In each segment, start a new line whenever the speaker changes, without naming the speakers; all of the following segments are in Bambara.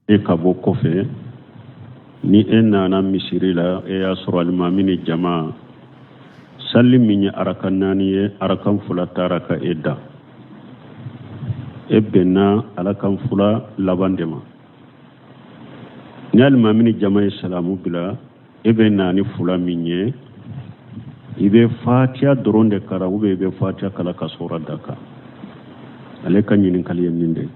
E ka bɔ kɔfɛ, ni e nana misiri la, e y'a sɔrɔ alimami ni jama sali min ye arakan naani ye, arakan fila taara ka e dan, e bɛnna arakan fila laban de ma. Ni alimami ni jama ye salamu bila, e bɛ na ni fila min ye, i bɛ fatiya dɔrɔn de kalan ou bien i bɛ fatiya kalan ka sura d'a kan? Ale ka ɲininkali ye nin de ye.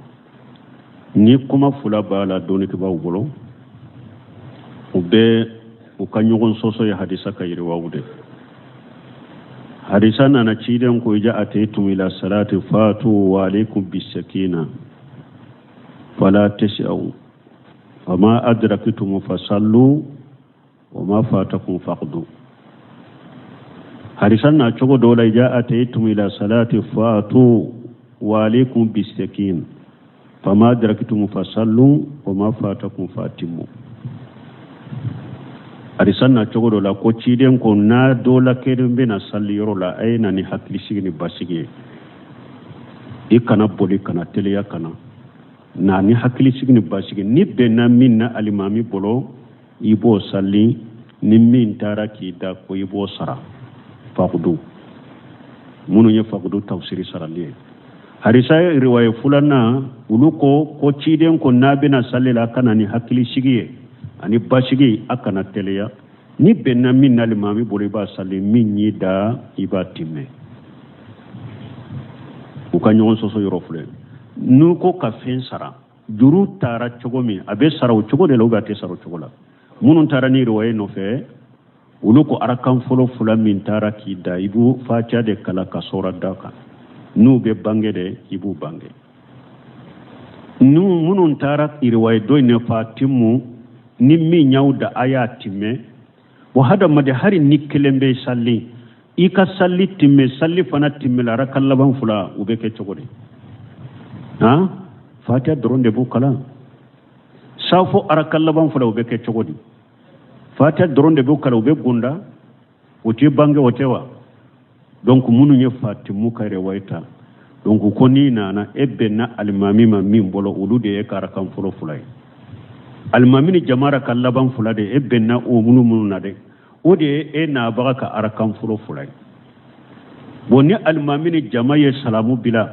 Ni kuma fila b'a la dɔnnikɛbaaw bolo, u bɛ u ka ɲɔgɔn sɔsɔ ye hadisa ka yiriwaw de. Hadisa nana, ciden ko: iza ataytum ila salati fatu wa alaikum bisakina fala tas'au fama adraktum fasallu wa ma fatakum faqdu. Hadisa na cogo dɔ la: iza ataytum ila salati fatu wa alaikum bisakin fama adraktum fasallu wa ma fatakum fatimu. Hadisa na cogo dɔ la ko ciden ko n'a dɔ la kelen bɛna sali yɔrɔ la, a ye na ni hakilisigi ni basigi ye, i kana boli, kana teliya, kana na ni hakilisigi ni basigi. Ni bɛnna min na alimami bolo, i b'o sali. Ni min taara k'i da ko, i b'o sara. Fakudu minnu ye fakudu tafsiri sarali ye. Hadisa riwaye filanan, olu ko ko ciden ko n'a bɛna sali la, a kana ni hakilisigi ye ani basigi, a kana teliya. Ni bɛnna min na alimami bolo, i b'a sali. Min y'i da, i b'a timɛ. U ka ɲɔgɔn sɔsɔ yɔrɔ filɛ. N'u ko ka fɛn sara, juru taara cogo min, a bɛ sara o cogo de la ou bien a tɛ sara o cogo la? Minnu taara ni riwaye nɔfɛ, olu ko arakan fɔlɔ fila min taara k'i da, i b'u fatiya de kalan ka sura da kan. N'u bɛ bange de, i b'u bange. Minnu taara riwaye dɔ in ne fatimu, ni min y'aw da, a y'a timɛ. Wa hadamaden, hali ni kelen bɛ sali, i ka sali timɛ, sali fana timɛ la, arakan laban fila u bɛ kɛ cogo di? Han, fatiya dɔrɔn de b'u kalan. Safo arakan laban fila u bɛ kɛ cogo di? Fatiya dɔrɔn de b'u kalan, u bɛ gunda, o tɛ bange, o tɛ wa? Donc minnu ye fatimu ka riwaye ta, donc ko n'i nana, e bɛnna alimami ma min bolo, olu de ye ka arakan fɔlɔ fila ye. Alimami ni jama arakan laban fila de, e bɛnna o minnu na dɛ, o de ye e nabaga ka arakan fɔlɔ fila ye. Bon, ni alimami ni jama ye salamu bila,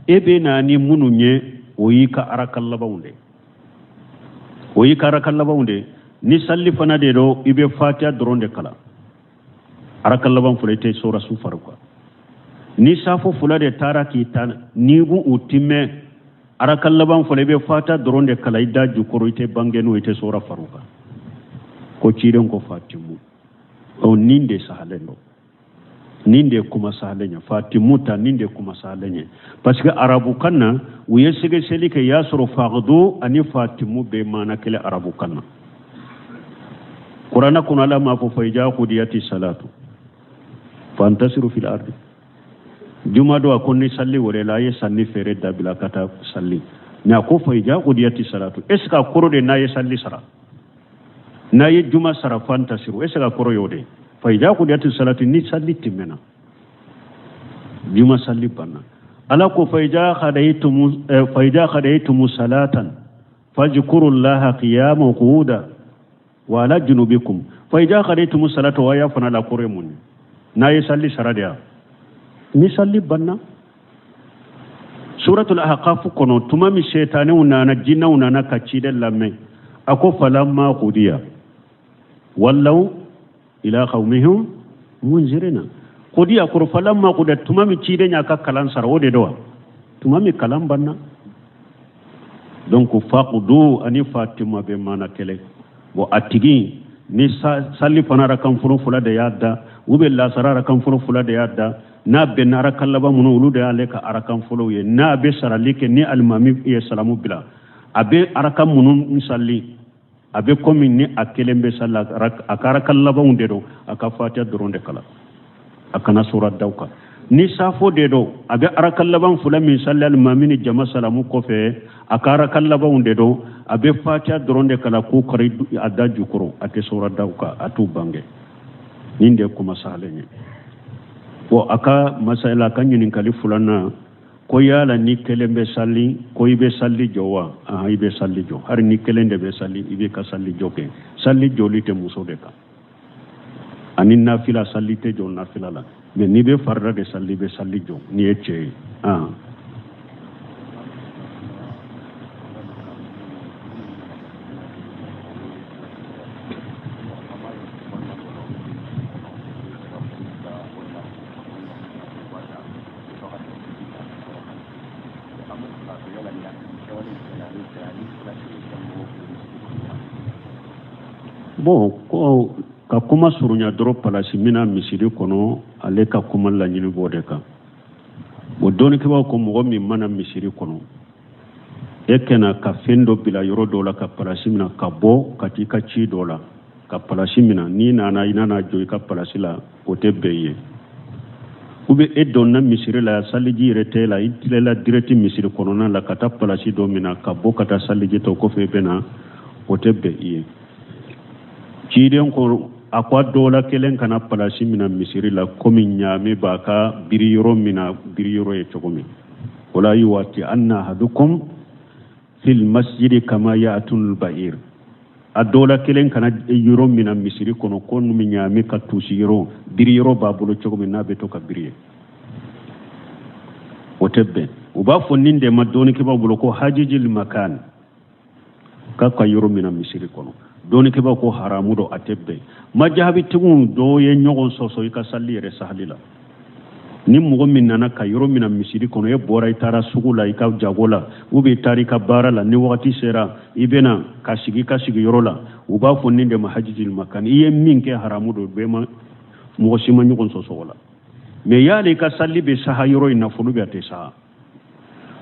e bɛ na ni minnu ye, o y'i ka arakan labanw de, o y'i ka arakan labanw de. Ni sali fana de don, i bɛ fatiya dɔrɔn de kalan arakan laban fila, i tɛ surasu fara kan. Ni safo fila de taara k'i ta, n'i b'u u timɛ arakan laban fila, i bɛ fatiya dɔrɔn de kalan i da jukɔrɔ, i tɛ bange n'o, i tɛ sura fara kan. Ko ciden ko fatimu o nin de sahalen don, nin de ye kuma sahalen ye. Fatimu ta, nin de ye kuma sahalen ye, parce que arabukan na, u ye sɛgɛsɛgɛli kɛ, y'a sɔrɔ fagdo ani fatimu bɛ maana kelen arabukan na. Kuranɛ kɔnɔ, Ala m'a fɔ fa iza kudiyati salatu fantasiru fil ardi? Juma don, a ko ni sali wɛrɛ la, a ye sanni feere dabila ka taa sali. Mais a ko fa iza kudiyati salatu, est ce que a kɔrɔ de n'a ye sali sara, n'a ye juma sara, fantasiru, est ce que a kɔrɔ y'o de? Fa iza kudiyati salatu, ni sali tɛmɛna, juma sali banna. Ala ko fa iza qadaytumu salatan fajkurullaha qiyaman wa qu'udan wa ala junubikum. Fa iza qadaytumu salata wa ya fana la kɔrɔ ye mun ye? N'a ye sali sara de ya, ni sali banna. Suratul Ahqaf kɔnɔ, tuma min setanɛw nana, jinɛw nana ka ciden lamɛn, a ko falamma qudiya wallaw ila qawmihim munzirina. Qudiya kɔrɔ falamma qudiya, tuma min ciden y'a ka kalan sara, o de don wa? Tuma min kalan banna. Donc faqdu ani fatima bɛ maana kelen. Bon, a tigi ni sali fana arakan fɔlɔ fila de y'a da, u bɛ lasara arakan fɔlɔ fila de y'a da, n'a bɛnna arakan laban minnu, olu de y'ale ka arakan fɔlɔw ye. N'a bɛ sarali kɛ, ni alimami ye salamu bila, a bɛ arakan minnu sali, a bɛ komi ni a kelen bɛ sali, a ka arakan labanw de don, a ka fatiya dɔrɔn de kalan, a kana sura daw kan. Ni safo de don, a bɛ arakan laban fila min sali alimami ni jama salamu kɔfɛ, a ka arakan labanw de don, a bɛ fatiya dɔrɔn de kalan k'u kari a da jukɔrɔ, a tɛ sura daw kan, a t'u bange. Nin de ye kuma sahalen ye. Bon, a ka masala, a ka ɲininkali filanan, Ko yala ni kelen bɛ sali, ko i bɛ sali jɔ wa? Ahan, i bɛ sali jɔ. Hali ni kelen de bɛ sali, i b'i ka sali jɔ kɛ. Sali jɔli tɛ muso de kan. Ani nafila, sali tɛ jɔ nafila la. Mais n'i bɛ farida de sali, i bɛ sali jɔ n'i ye cɛ ye. Ahan. Bon, ko ka kuma surunya dɔrɔn, palasi mina misiri kɔnɔ, ale ka kuma laɲini b'o de kan. O dɔnnikɛbaaw ko mɔgɔ min mana misiri kɔnɔ, e ka na ka fɛn dɔ bila yɔrɔ dɔ la ka palasi mina ka bɔ ka t'i ka ci dɔ la ka palasi mina, n'i nana i nana jɔ i ka palasi la, o tɛ bɛn ye. Ou bien e donna misiri la, saliji yɛrɛ tɛ la, i tilela direct misiri kɔnɔna la ka taa palasi dɔ mina ka bɔ ka taa saliji ta, o kɔfɛ i bɛ na, o tɛ bɛn i ye. Ciden ko a ko a dɔ la kelen kana palasi mina misiri la komi ɲaami b'a ka biri yɔrɔ mina biri yɔrɔ ye cogo min. Wala yuwati anna ahadukum fil masjidi kama ya'tunul ba'ir. A dɔ la kelen kana yɔrɔ mina misiri kɔnɔ komi ɲaami ka tusi yɔrɔ biri yɔrɔ b'a bolo cogo min n'a bɛ to ka biri yen, o tɛ bɛn. U b'a fɔ nin de ma dɔnnikɛbaaw bolo ko hajijil makan, k'a ka yɔrɔ mina misiri kɔnɔ. Dɔnnikɛbaaw ko haramu don, a tɛ bɛn. Majahabitigiw dɔw ye ɲɔgɔn sɔsɔ i ka sali yɛrɛ sahali la. Ni mɔgɔ min nana ka yɔrɔ mina misiri kɔnɔ, e bɔra i taara sugu la i ka jago la, ou bien i taara i ka baara la, ni wagati sera i bɛna ka sigi i ka sigiyɔrɔ la, u b'a fɔ nin de ma hajijil makan. I ye min kɛ haramu don, bɛɛ ma, mɔgɔ si ma ɲɔgɔn sɔsɔ o la. Mais yala i ka sali bɛ saha yɔrɔ in na fɔlɔ bɛ a tɛ saha?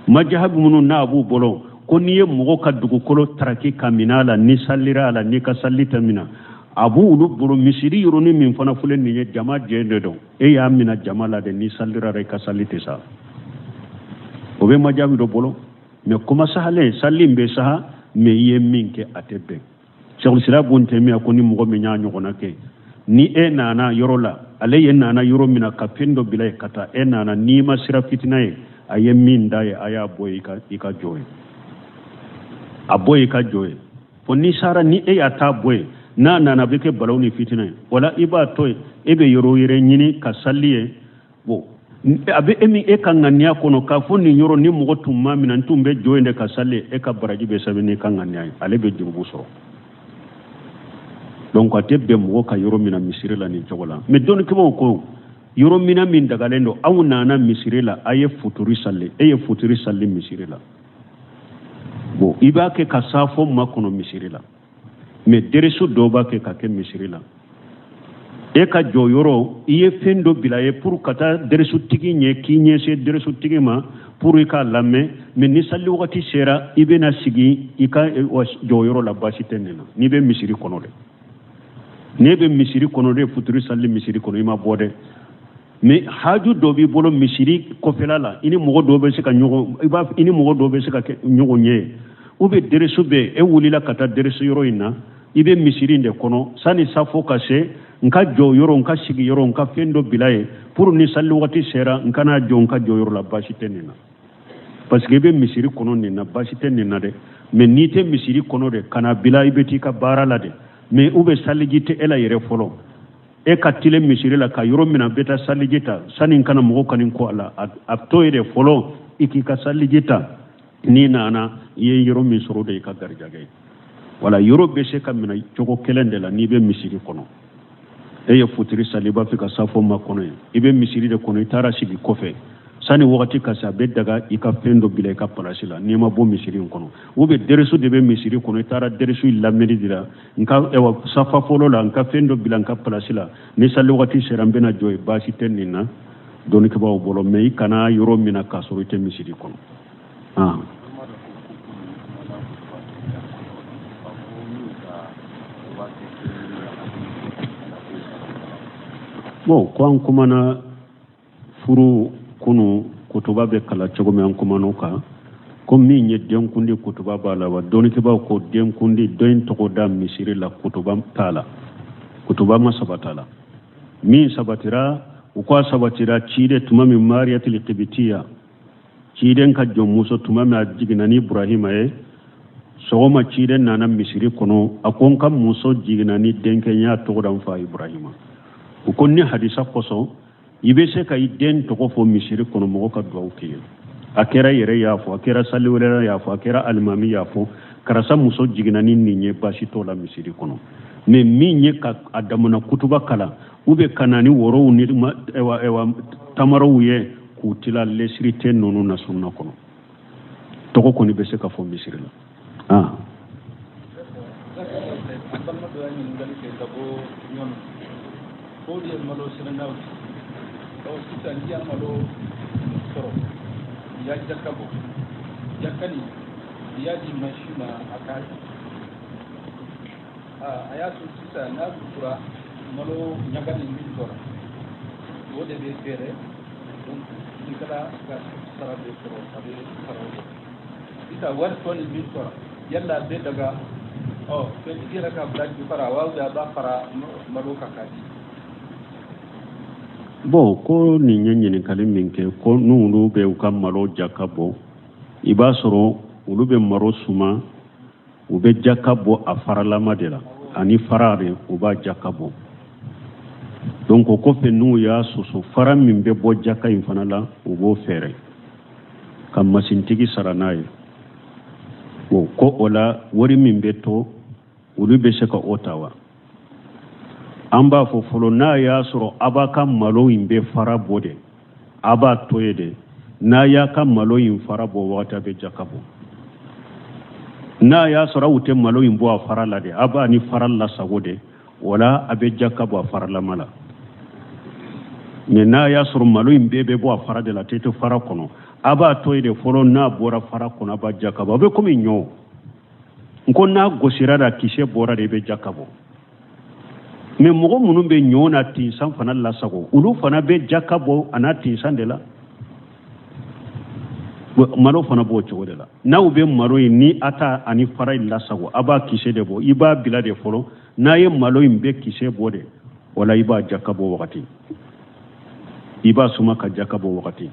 Majahabi minnu n'a b'u bolo ko n'i ye mɔgɔ ka dugukolo taraki ka minɛ a la, n'i salira a la, n'i ka sali tɛ mina, a b'olu bolo misiri yɔrɔnin min fana filɛ nin ye, jama jɛ de don, e y'a mina jama la de, n'i salira la i ka sali tɛ sa. O bɛ majahabi dɔ bolo. Mais kuma sahalen, sali in bɛ saha, mais i ye min kɛ a tɛ bɛn. Sɛkulisila bun tɛmiya ko ni mɔgɔ min y'a ɲɔgɔnna kɛ, ni e nana yɔrɔ la, ale ye nana yɔrɔ min na ka fɛn dɔ bila yen ka taa, e nana n'i ma siran fitina ye, a ye min da ye, a y'a bɔ i ka jɔ ye, a bɔ i ka jɔ ye. Fo n'i sara, ni e y'a ta bɔ yen, n'a nana a bɛ kɛ balawu ni fitina ye. Wala i b'a to yen, e bɛ yɔrɔ wɛrɛ ɲini ka sali ye. Bon, a bɛ e min e ka ŋaniya kɔnɔ k'a fɔ nin yɔrɔ ni mɔgɔ tun ma minɛ, n tun bɛ jɔ yen de ka sali, e ka baraji bɛ sɛbɛn n'i ka ŋaniya ye, ale bɛ jurumu sɔrɔ. Donc a tɛ bɛn mɔgɔ ka yɔrɔ minɛ misiri la nin cogo la. Mais dɔnnikɛbaaw ko yɔrɔ minɛ min dagalen don, aw nana misiri la, a ye futuri sali, e ye futuri sali misiri la, bon i b'a kɛ ka safo makɔnɔ misiri la, mais deresu dɔw b'a kɛ ka kɛ misiri la. E ka jɔ yɔrɔ, i ye fɛn dɔ bila ye pour ka taa deresutigi ɲɛ, k'i ɲɛsin deresutigi ma pour i k'a lamɛn, mais ni sali wagati sera, i bɛna sigi i ka jɔyɔrɔ la, baasi tɛ nin na. N'i bɛ misiri kɔnɔ dɛ, n'e bɛ misiri kɔnɔ de, futuri sali misiri kɔnɔ, i ma bɔ dɛ, mais haju dɔ b'i bolo misiri kɔfɛla la, i ni mɔgɔ dɔw bɛ se ka ɲɔgɔn, i b'a, i ni mɔgɔ dɔw bɛ se ka kɛ ɲɔgɔn ye, ou bien deresu bɛ, e wulila ka taa deresu yɔrɔ in na, i bɛ misiri in de kɔnɔ, sani safo ka se, n ka jɔ yɔrɔ, n ka sigi yɔrɔ, n ka fɛn dɔ bila yen pour ni sali wagati sera, n kana jɔ n ka jɔ yɔrɔ la, baasi tɛ nin na, parce que i bɛ misiri kɔnɔ nin na, baasi tɛ nin na dɛ. Mais n'i tɛ misiri kɔnɔ de, kana bila i bɛ t'i ka baara la dɛ, mais ou bien saliji tɛ e la yɛrɛ fɔlɔ, e ka tilen misiri la ka yɔrɔ min na, bɛ taa saliji ta sani n kana mɔgɔ ka nin ko a la, a to yen de fɔlɔ, i k'i ka saliji ta, n'i nana i ye yɔrɔ min sɔrɔ de i ka garijɛgɛ ye. Wala yɔrɔ bɛ se ka minɛ cogo kelen de la n'i bɛ misiri kɔnɔ, e ye futiri sali, i b'a fɛ ka safo makɔnɔ ye, i bɛ misiri de kɔnɔ, i taara sigi kɔfɛ, sani wagati ka se, a bɛ daga i ka fɛn dɔ bila i ka palasi la n'i ma bɔ misiri in kɔnɔ. Ou bien deresu de bɛ misiri kɔnɔ, i taara deresu lamɛnni de la, n ka ɛwa safa fɔlɔ la, n ka fɛn dɔ bila n ka palasi la, ni sali wagati sera n bɛna jɔ yen, baasi tɛ nin na dɔnnikɛbaaw bolo. Mais i kana yɔrɔ minɛ k'a sɔrɔ i tɛ misiri kɔnɔ. Bon, ko an kumana furu kunu kutuba bɛ kalan cogo min, an kuman'o kan ko min ye denkundi kutuba b'a la wa. Dɔnnikɛbaaw ko denkundi den tɔgɔ da misiri la, kutuba t'a la, kutuba ma sabata la. Min sabatira, u ko a sabatira ciden tuma min Mariyatul Kibitiya Ciden ka jɔnmuso tuma min a jiginna ni Ibrahima ye, sɔgɔma ciden nana misiri kɔnɔ, a ko n ka muso jiginna ni denkɛ n y'a tɔgɔ da n fa Ibrahima. U ko ni hadisa kosɔn i bɛ se ka i den tɔgɔ fɔ misiri kɔnɔ mɔgɔ ka dugawu k'i ye. A kɛra yɛrɛ y'a fɔ, a kɛra saliwɛrɛ y'a fɔ, a kɛra alimami y'a fɔ, karisa muso jiginna ni nin ye, baasi t'o la misiri kɔnɔ. Mais min ye ka a damana kutuba kalan u bɛ ka na ni worow ni tamaraw ye k'u tila, lesiri tɛ ninnu na sunna kɔnɔ. Tɔgɔ kɔni bɛ se ka fɔ misiri la. Ah.
K'olu ye malo sɛnɛnaw ye. Ɔ sisan n'i y'a malo sɔrɔ, i y'a jaka bɔ, jaka nin i y'a di mansin ma a ka a y'a to sisan n'a tura malo ɲaga nin min tora o de bɛ feere, donc sɛnɛkɛla ka sara bɛ sɔrɔ, a bɛ sara o de. Sisan wari tɔ nin min tora, yala a bɛ daga ɔ fɛntigi yɛrɛ ka bila jukɔrɔ wa, a b'a fara malo kan k'a di?
Bon, ko nin ye ɲininkali min kɛ, ko n'olu bɛ u ka malo jaka bɔ, i b'a sɔrɔ olu bɛ malo suma, u bɛ jaka bɔ a faralama de la, ani fara de u b'a jaka bɔ. Donc o kɔfɛ n'u y'a susu, fara min bɛ bɔ jaka in fana la, u b'o feere ka masintigi sara n'a ye. Bon, ko o la wari min bɛ to, olu bɛ se ka o ta wa? An b'a fɔ fɔlɔ, n'a y'a sɔrɔ a b'a ka malo in bɛ fara bɔ de, a b'a to yen de. N'a y'a ka malo in fara bɔ wagati, a bɛ jaka bɔ. N'a y'a sɔrɔ aw tɛ malo in bɔ a fara la de, a b'a ni fara lasago de, wala a bɛ jaka bɔ a faralama la. Mais n'a y'a sɔrɔ malo in bɛɛ bɛ bɔ a fara de la, a tɛ to fara kɔnɔ, a b'a to yen de fɔlɔ. N'a bɔra fara kɔnɔ, a b'a jaka bɔ. A bɛ komi ɲɔ n ko n'a gosira da, kisɛ bɔra de, i bɛ jaka bɔ. Mais mɔgɔ minnu bɛ ɲɔ n'a tinsan fana lasago, olu fana bɛ jaka bɔ a n'a tinsan de la. Malo fana b'o cogo de la. N'aw bɛ malo in ni a ta ani fara in lasago, a b'a kisɛ de bɔ, i b'a bila de fɔlɔ. N'a ye malo in bɛɛ kisɛ bɔ de, wala i b'a jaka bɔ wagati, i b'a suma ka jaka bɔ wagati.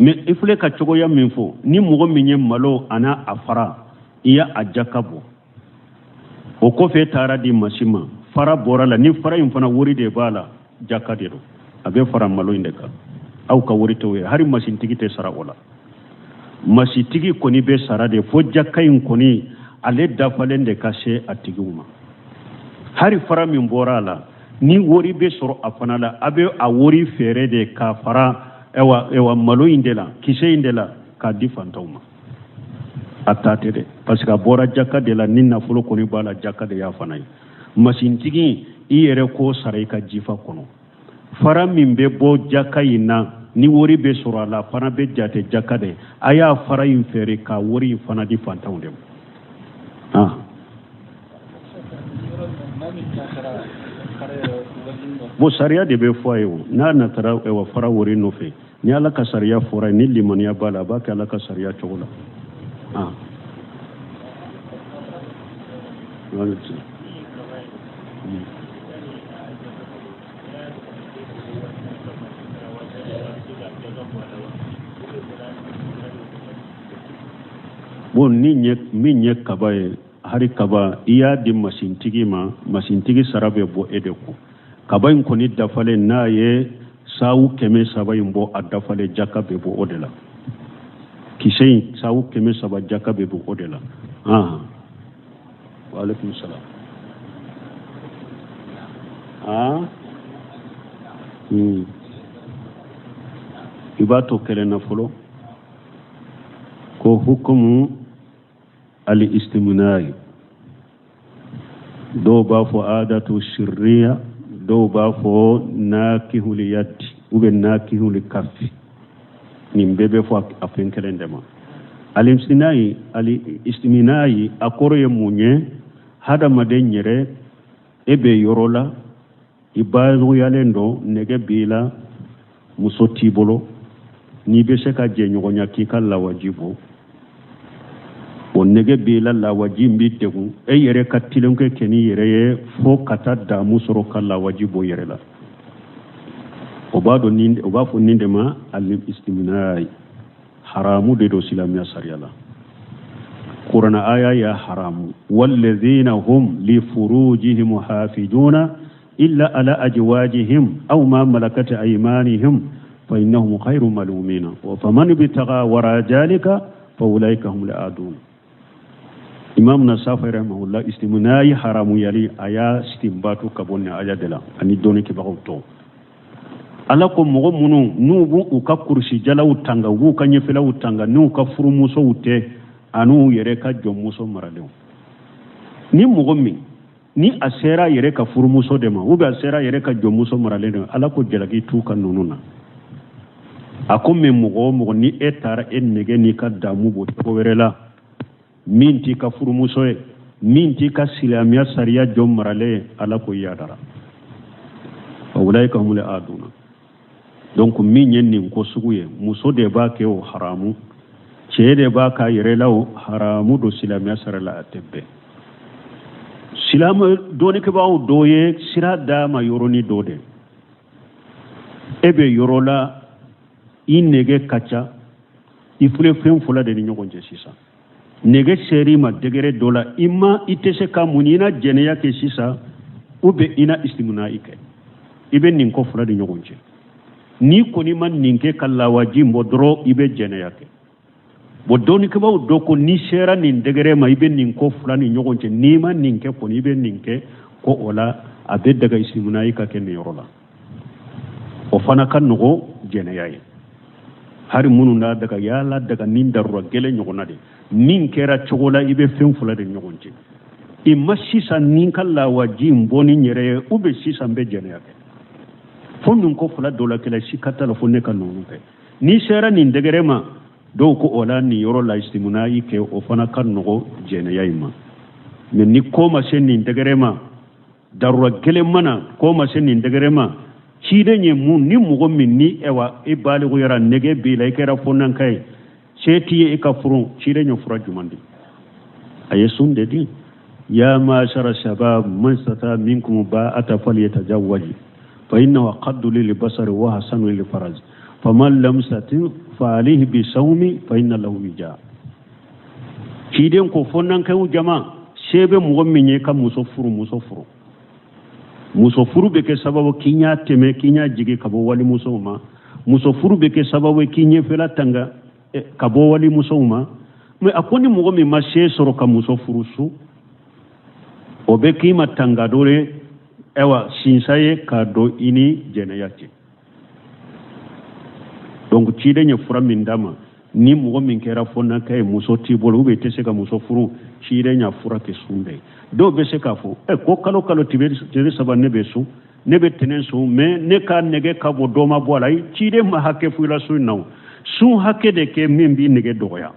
Mais i filɛ ka cogoya min fɔ, ni mɔgɔ min ye malo a n'a a fara, i y'a a jaka bɔ, o kɔfɛ taara di masin ma, fara bɔra la, ni fara in fana wari de b'a la, jaka de don, a bɛ fara malo in de kan. Aw ka wari t'o ye, hali masintigi tɛ sara o la. Masintigi kɔni bɛ sara de fo jaka in kɔni ale dafalen de ka se a tigiw ma. Hali fara min bɔra a la, ni wari bɛ sɔrɔ a fana la, a bɛ a wari feere de k'a fara ɛwa malo in de la, kisɛ in de la, k'a di fantanw ma. A ta tɛ dɛ, parce que a bɔra jaka de la. Ni nafolo kɔni b'a la, jaka de y'a fana ye. Masintigi, i yɛrɛ k'o sara i ka jifa kɔnɔ. Fara min bɛ bɔ jaka in na, ni wari bɛ sɔrɔ a la, fana bɛ jate jaka de. A y'a fara in feere ka wari in fana di fantanw de ma. Bon, sariya de bɛ fɔ a ye o. N'a natara ɛwa fara wari nɔfɛ, ni Ala ka sariya fɔra, ni limaniya b'a la, a b'a kɛ Ala ka sariya cogo la. Bon, ni min ye kaba ye, hari kaba i y'a di masintigi ma, masintigi sara bɛ bɔ e de kun. Kaba in kɔni dafalen, n'a ye sawu 300 in bɔ, a dafalen jaka bɛ bɔ o de la. Kisɛ in sawu 300 jaka bɛ bɔ o de la. Wa alaikum salam. I b'a to kelen na fɔlɔ, ko hukumu al-istimnai, dɔw b'a fɔ adatu sirriya, dɔw b'a fɔ nakihul yadi ou bien nakihul kafi, nin bɛɛ bɛ fɔ a fɛn kelen de ma. Al-istimnai, al-istimnai a kɔrɔ ye mun ye? Hadamaden yɛrɛ, e bɛ yɔrɔ la, i baroyalen don, nɛgɛ b'i la, muso t'i bolo, n'i bɛ se ka jɛɲɔgɔnya k'i ka lawaji bɔ, o nɛgɛ b'i la, lawaji in b'i degun, e yɛrɛ ka tilenkɛ kɛ n'i yɛrɛ ye fo ka taa damu sɔrɔ ka lawaji bɔ yɛrɛ la. O b'a dɔn ni o b'a fɔ nin de ma al-istimnai. Haramu de don silamɛya sariya la. Kurana aya y'a haramu: wallazina hum li furujihim hafiduna illa ala ajwajihim aw ma malakat aymanihim fa innahum ghayru malumina wa faman ibtaga wara jalika fa ulaika humul adun. Imam na Safi rahimahullah, istimunayi haramuyali, a y'a stimbatu ka bɔ nin aya de la ani dɔnnikɛbagaw tɔw. Ala ko mɔgɔ minnu n'u b'u u ka kurusi jalaw tanga, u b'u ka ɲɛfɛlaw tanga n'u ka furumusow tɛ an'u yɛrɛ ka jɔnmuso maralenw. Ni mɔgɔ min ni a sera a yɛrɛ ka furumuso de ma ou bien a sera a yɛrɛ ka jɔnmuso maralen de ma, Ala ko jalaki t'u ka ninnu na. A ko mais mɔgɔ o mɔgɔ ni e taara e nege n'i ka damu bɔ cogo wɛrɛ la min t'i ka furumuso ye, min t'i ka silamɛya sariya jɔn maralen ye, Ala ko i yadara fa ulaika humul aduna. Donc min ye nin ko sugu ye, muso de b'a kɛ o haramu, cɛ de b'a k'a yɛrɛ la o haramu don silamɛya sariya la, a tɛ bɛn. Silamɛ dɔnnikɛbaaw dɔ ye sira d'a ma yɔrɔnin dɔ de. E bɛ yɔrɔ la, i nege ka ca, i filɛ fɛn fila de ni ɲɔgɔn cɛ sisan. Nege ser'i ma degré dɔ la, i ma i tɛ se ka mun, i na jɛnɛya kɛ sisan ou bien i na istimunayi kɛ. I bɛ nin ko fila de ɲɔgɔn cɛ. N'i kɔni ma nin kɛ ka lawaji bɔ dɔrɔn, i bɛ jɛnɛya kɛ. Bon, dɔnnikɛbaaw dɔ ko n'i sera nin degré ma, i bɛ nin ko fila ni ɲɔgɔn cɛ, n'i ma nin kɛ kɔni, i bɛ nin kɛ, ko o la a bɛ daga istimunayi ka kɛ nin yɔrɔ la. O fana ka nɔgɔ jɛnɛya ye. Hari minnu n'a daga yala daga ni darura gɛlɛn ɲɔgɔnna de min kɛra cogo la, i bɛ fɛn fila de ɲɔgɔn cɛ. I ma sisan ni ka lawaji in bɔ ni n yɛrɛ ye ou bien sisan n bɛ jɛnɛya kɛ, fo nin ko fila dɔ la kɛlɛ si ka t'a la fo ne ka ninnu kɛ. N'i sera nin degré ma, dɔw ko o la nin yɔrɔ la istimunayi kɛ, o fana ka nɔgɔ jɛnɛya in ma. Mais ni ko ma se nin degré ma, darura gɛlɛn mana ko ma se nin degré ma, ciden ye mun ni mɔgɔ min ni ewa i baliguyara, nege b'i la, i kɛra fonnanka ye, se t'i ye i ka furu, ciden ye fura jumɛn di? A ye sun de di: ya ma'ashara shabab man istata minkum ba'ata falyatajawwaj fa innahu aqaddu lil basari wa ahsanu lil faraj faman lam yastati fa alayhi bi sawmi fa inna lahu wija. Ciden ko fonnankaw jama, se bɛ mɔgɔ min ye ka muso furu, muso furu. Muso furu bɛ kɛ sababu k'i ɲɛ tɛmɛ, k'i ɲɛ jigin ka bɔ walimusow ma. Muso furu bɛ kɛ sababu k'i ɲɛfɛla tanga ka bɔ walimusow ma. Mais a ko ni mɔgɔ min ma se sɔrɔ ka muso furu su, o bɛ k'i ma tanga dɔ ye, ayiwa sinsa ye k'a don i ni jɛnɛya cɛ. Donc ciden ye fura min d'a ma, ni mɔgɔ min kɛra fonnaka ye, muso t'i bolo ou bien i tɛ se ka muso furu, ciden y'a fura kɛ sun de ye. Dɔw bɛ se k'a fɔ ɛ ko kalo kalo tile saba ne bɛ sun, ne bɛ tɛnɛn sun, mais ne ka nege ka bɔ dɔ ma bɔ a la. Ciden ma hakɛ fɔ i la sun in na o. Sun hakɛ de kɛ min b'i nege dɔgɔya.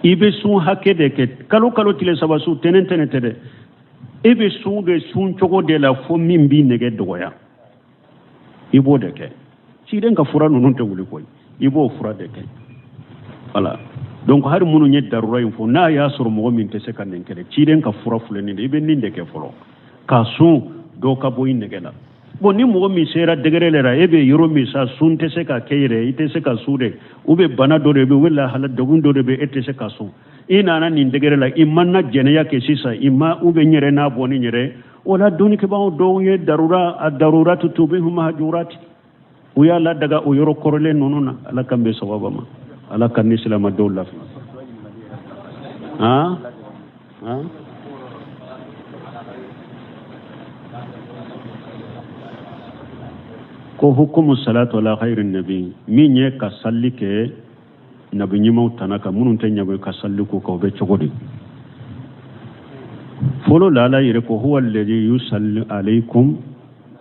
I bɛ sun hakɛ de kɛ kalo kalo tile saba sun, tɛnɛn tɛnɛn tɛ dɛ. E bɛ sun de sun cogo de la fo min b'i nege dɔgɔya, i b'o de kɛ. Ciden ka fura ninnu tɛ wuli koyi, i b'o fura de kɛ. Voilà, donc hali minnu ye darura in fɔ, n'a y'a sɔrɔ mɔgɔ min tɛ se ka nin kɛ, ciden ka fura filɛ nin de, i bɛ nin de kɛ fɔlɔ ka sun dɔ ka bɔ i nege la. Bon, ni mɔgɔ min sera degré la, e bɛ yɔrɔ min sa, sun tɛ se ka kɛ yɛrɛ, i tɛ se ka sun de, ou bien bana dɔ de bɛ, ou lahala degun dɔ de bɛ, e tɛ se ka sun, i nana nin degré la, i ma na jɛnɛya kɛ sisan, i ma ou bien n yɛrɛ n'a bɔ ni n yɛrɛ o la. Dɔnnikɛbagaw dɔw ye darura a daruratu tubihu mahjurati, u y'a ladaga o yɔrɔ kɔrɔlen ninnu na. Ala k'an bɛn sawaba ma, Ala ka ni silamadenw lafiya. Han han, ko hukumu salatu ala khairin nabi, min ye ka salli kɛ nabi ɲumanw tana kan, minnu tɛ ɲabe ka salli ko kan, o bɛ cogo di? Fɔlɔ la, Ala yɛrɛ ko huwa alladhi yusalli alaykum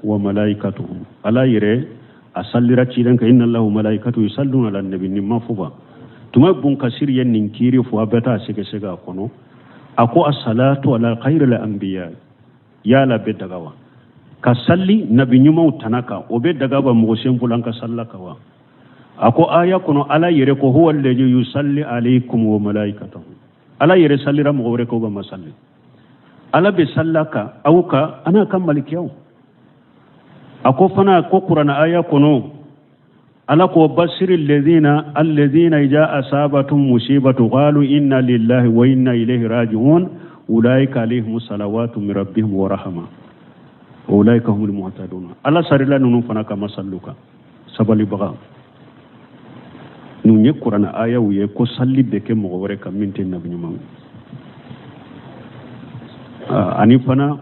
wa malaikatuhu. Ala yɛrɛ a sallira ciden kan, inna Allahu malaikatuhu yusalluna ala nabi. Nin ma fɔ ba tuma Bun Kasiri ye nin kiiri fɔ, a bɛ taa sɛgɛsɛgɛ a kɔnɔ. A ko asalatu ala khairil anbiya, yala bɛ daga wa ka salli nabi ɲumanw tana kan? O bɛ daga wa mɔgɔ senfulan ka salla kan wa? A ko aya kɔnɔ, Ala yɛrɛ ko huwa alladhi yusalli alaykum wa malaikatuhu. Ala yɛrɛ sallira mɔgɔ wɛrɛ kan, o ma salli. Ala bɛ salla kan aw kan an'a ka malikiyaw. A ko fana ko Kurana aya kɔnɔ, Ala ko basiri lezina alezina ija asabatum musibatu qalu inna lillahi wa inna ilayhi raji'un ulaika alaihim salawatu min rabbihim wa rahma wa ulaika humul muhtadun. Ala sarila ninnu fana kama sallu kan sabalibaga. Ninnu ye kuranɛ ayaw ye ko salli bɛ kɛ mɔgɔ wɛrɛ kan min tɛ nabi ɲuman ye. Ani fana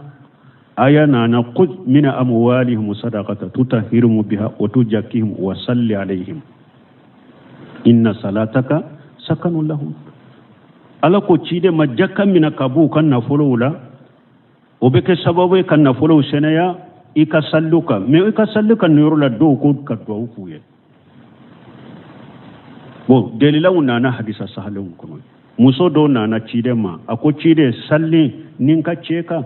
aya nana khudh min amwalihim sadaqata tutahhiruhum biha wa tuzakkihim wa salli alayhim inna salataka sakanu lahum. Ala ko ciden ma jaka mina ka b'u ka nafolow la, o bɛ kɛ sababu ye ka nafolow sɛnɛya i ka salli kan. Mais i ka salli kan nin yɔrɔ la dɔw ko ka duwawu k'u ye. Bon, dalilaw nana hadisa sahalenw kɔnɔ. Muso dɔw nana ciden ma, a ko ciden salli ni n ka cɛ kan.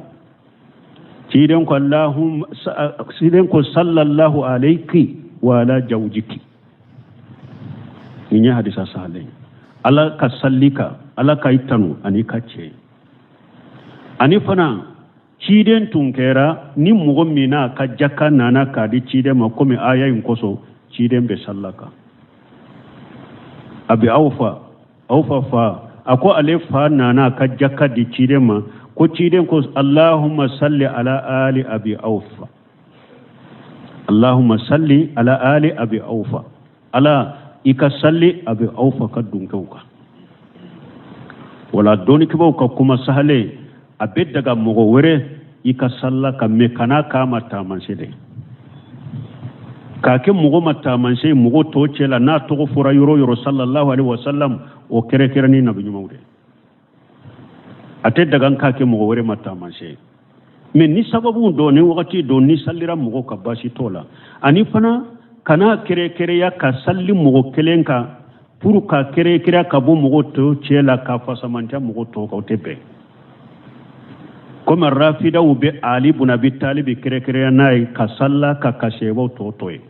Ciden ko Allahumma, ciden ko sallallahu alayki wa ala zawjiki. Nin ye hadisa sahalen. Ala ka salli kan, Ala ka i tanu ani ka cɛ. Ani fana ciden tun kɛra ni mɔgɔ min n'a ka jaka nana k'a di ciden ma komi aya in kosɔn ciden bɛ salla kan. A bɛ aw fa, aw fa fa, a ko ale fa nana ka jaka di ciden ma, ko ciden ko Allahumma salli ala ali abi awfa. Allahumma salli ala ali abi awfa. Ala i ka salli abi awfa ka dunkew kan. Wala dɔnnikibaw ka kuma sahalen a bɛ daga mɔgɔ wɛrɛ i ka salla kan, mais kana k'a ma taamasiyɛn dɛ. K'a kɛ mɔgɔ ma taamasiyɛn mɔgɔ tɔw cɛ la n'a tɔgɔ fɔra yɔrɔ yɔrɔ sallallahu alaihi wasallam, o kɛrɛnkɛrɛnni nabi ɲumanw de. A tɛ daga k'a kɛ mɔgɔ wɛrɛ ma taamasiyɛn. Mais ni sababu dɔ ni wagati dɔ ni sallira mɔgɔ ka baasi t'o la. Ani fana kana kɛrɛnkɛrɛnya ka salli mɔgɔ kelen kan pour ka kɛrɛnkɛrɛnya ka bɔ mɔgɔ tɔw cɛ la ka fasamantiya mɔgɔ tɔw kan, o tɛ bɛn. Komi rafidaw bɛ Ali bun Abi Talib kɛrɛnkɛrɛnya n'a ye ka salla ka sahabaw tɔ to ye.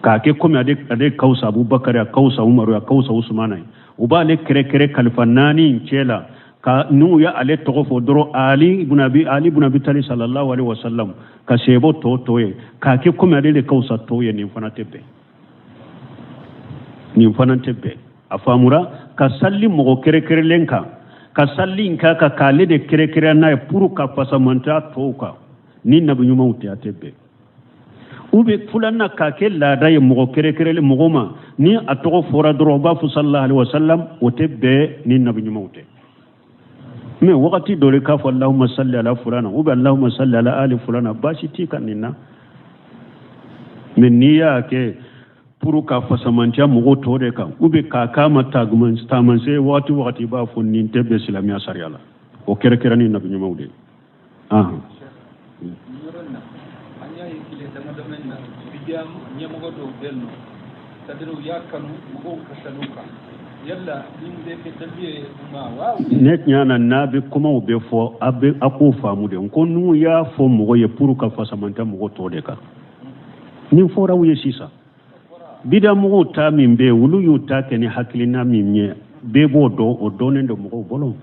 K'a kɛ komi ale ka fisa Abubakar, a ka fisa Umaru, a ka fisa Usumana ye. U b'ale kɛrɛnkɛrɛn kalifa naani in cɛ la ka n'u ye ale tɔgɔ fɔ dɔrɔn Ali bun Abi Ali bun Abi Talib sallallahu alaihi wasallam ka sahabaw tɔ to ye k'a kɛ komi ale de ka fisa tɔw ye, nin fana tɛ bɛn. Nin fana tɛ bɛn. A faamura ka salli mɔgɔ kɛrɛnkɛrɛnlen kan ka salli in k'a kan k'ale de kɛrɛnkɛrɛn n'a ye pour ka fasamantiya tɔw kan ni nabi ɲumanw tɛ, a tɛ bɛn. U bɛ filanan k'a kɛ laada ye mɔgɔ kɛrɛnkɛrɛnlen mɔgɔ ma ni a tɔgɔ fɔra dɔrɔn u b'a fɔ sallallahu alaihi wasallam, o tɛ bɛn ni nabi ɲumanw tɛ. Mais wagati dɔ de k'a fɔ Allahumma salli ala fulana ou bien Allahumma salli ala ali fulana, baasi t'i kan nin na. Mais n'i y'a kɛ pour ka fasamantiya mɔgɔw tɔw de kan ou bien k'a k'a ma taamasiyɛn wagati wagati i b'a fɔ nin tɛ bɛn silamɛya sariya la. O kɛrɛnkɛrɛnni nabi ɲumanw de ye.
Nin yɔrɔ in na an y'a ye tile dama dama in na bidiya ɲɛmɔgɔ dɔw bɛ yen nɔ, c'est à dire u y'a kanu mɔgɔw ka sal'u kan, yala nin bɛ kɛ dalilu ye u ma wa?
Ne tiɲɛ na n'a bɛ kumaw bɛ fɔ a bɛ a k'o faamu de. N ko n'u y'a fɔ mɔgɔ ye pour ka fasamantiya mɔgɔ tɔw de kan, nin fɔra u ye sisan. Bida mɔgɔw ta min bɛ yen, olu y'u ta kɛ ni hakilina min ye, bɛɛ b'o dɔn, o dɔnnen don mɔgɔw bolo.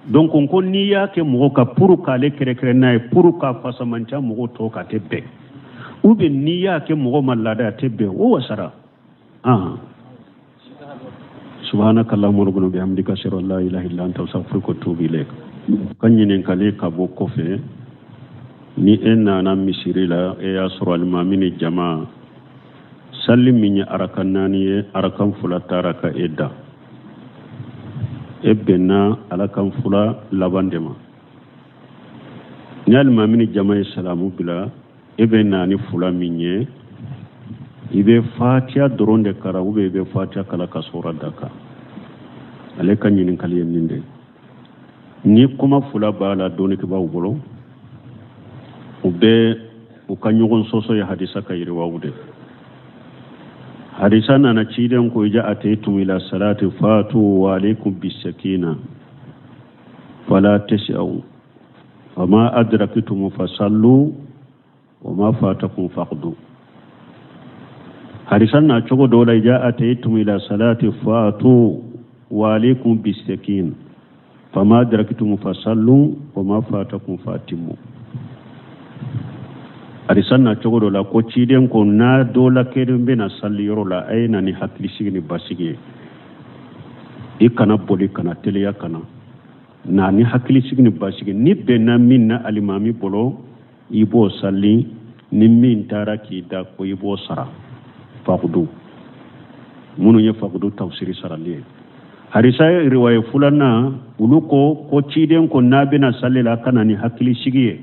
Donc ko n'i y'a kɛ mɔgɔ ka pour k'ale kɛrɛnkɛrɛn n'a ye pour ka fasamantiya mɔgɔw tɔw kan, a tɛ bɛn. Ou bien n'i y'a kɛ mɔgɔ ma laada, a tɛ bɛn. O wasara. Subhanaka Allahumma rabbana bihamdika ashhadu an la ilaha illa anta astaghfiruka wa atubu ilayk. Ka ɲininkali ka bɔ kɔfɛ, ni e nana misiri la, e y'a sɔrɔ alimami ni jama salli min ye arakan naani ye, arakan fila taara ka e da, e bɛnna arakan fila laban de ma. Ni alimami ni jama ye salamu bila, e bɛ na ni fila min ye, i bɛ fatiya dɔrɔn de kalan ou bien i bɛ fatiya kalan ka sura da kan. Ale ka ɲininkali ye nin de ye. Ni kuma fila b'a la dɔnnikɛbaaw bolo, u bɛ u ka ɲɔgɔn sɔsɔ ye hadisa ka yiriwaw de. Hadisa nana ciden ko ija ataytum ila salati fatu wa alaykum bisakina fala tas'au fama adraktum fasallu wa ma fatakum faqdu. Hadisa na cogo dɔ la ija ataytum ila salati fatu wa alaykum bisakina fama adraktum fasallu wa ma fatakum fatimu. Hadisa na cogo dɔ la ko ciden ko n'a dɔ la kelen bɛ na sali yɔrɔ la, a ye na ni hakilisigi ni basigi ye. I kana boli, kana teliya, kana na ni hakilisigi ni basigi. Ni bɛnna min na alimami bolo, i b'o sali. Ni min taara k'i da ko, i b'o sara. Fakudu minnu ye fakudu tafsiri sarali ye. Hadisa riwaye filanan, olu ko ko ciden ko n'a bɛna sali la, a ka na ni hakilisigi ye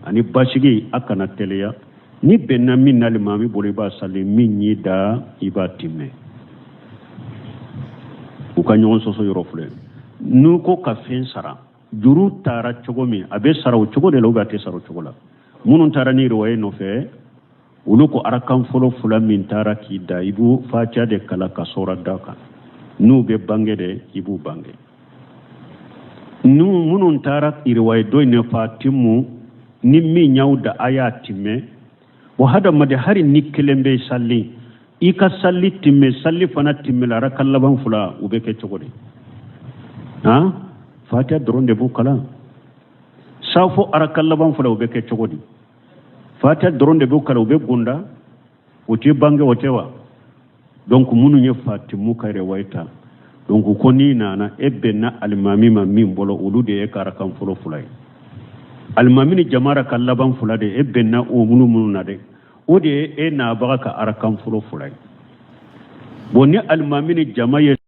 ani basigi, a kana teliya. Ni bɛnna min na alimami bolo, i b'a sali. Min y'i da, i b'a timmɛ. U ka ɲɔgɔn sɔsɔ yɔrɔ filɛ. N'u ko ka fɛn sara, juru taara cogo min, a bɛ sara o cogo de la ou bien a tɛ sara o cogo la? Minnu taara ni riwaye nɔfɛ, olu ko arakan fɔlɔ fila min taara k'i da, i b'u fatiya de kalan ka sɔra da kan. N'u bɛ bange de, i b'u bange. N'u minnu taara riwaye dɔ in ne fatimu, ni min y'aw da, a y'a timmɛ. Wa hadamaden, hali ni kelen bɛ sali, i ka sali timmɛ, sali fana timmɛ la. Arakan laban fila, u bɛ kɛ cogo di? Han, fatiya dɔrɔn de b'u kalan. Safo arakan laban fila, u bɛ kɛ cogo di? Fatiya dɔrɔn de b'u kalan, u bɛ gunda, o tɛ bange, o tɛ wa? Donc minnu ye fatimu ka riwaye ta, donc ko n'i nana, e bɛnna alimami ma min bolo, olu de ye ka arakan fɔlɔ fila ye. Alimami ni jama arakan laban fila de, e bɛnna o minnu na dɛ, o de ye e nabaga ka arakan fɔlɔ fila ye. Bon, ni alimami ni jama ye